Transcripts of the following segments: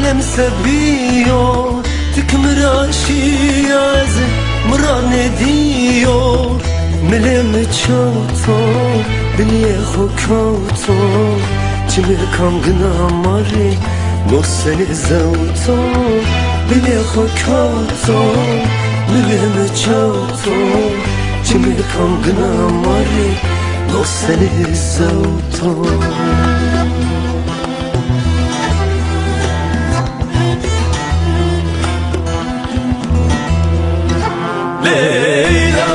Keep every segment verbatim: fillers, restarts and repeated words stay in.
Em se bîyo, ti ki mi ra şîya, ez mi ra nêdîyo. Milê mi çewto, binê xo kewto. Çimê kam gina ma rê, no senê zewto. Binê xo kewto, milê mi çewto. Çimê kam gina ma rê, no senê zewto. Leyla.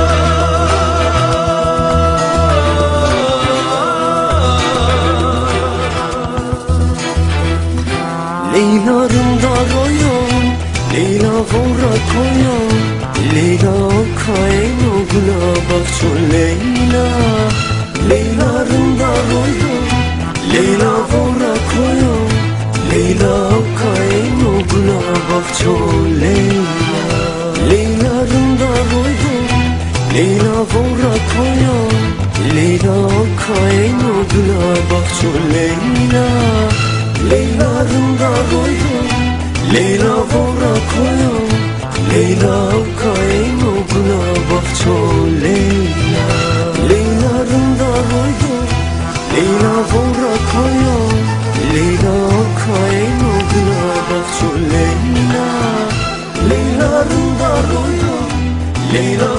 Leyla rinda royo, Leyla vora koyo, Leyla o kayno gula baxço Leyla. Leyla rinda royo, Leyla vora koyo, Leyla o kayno gula baxço Leyla. Leyla rinda royo, Leyla vora koyo, Leyla o kayno gula baxço Leyla. Leyla rinda royo, Leyla vora koyo, Leyla o kayno gula baxço Leyla. Leyla rinda royo, Leyla vora koyo, Leyla o kayno gula baxço Leyla. Leyla rinda royo, Leyla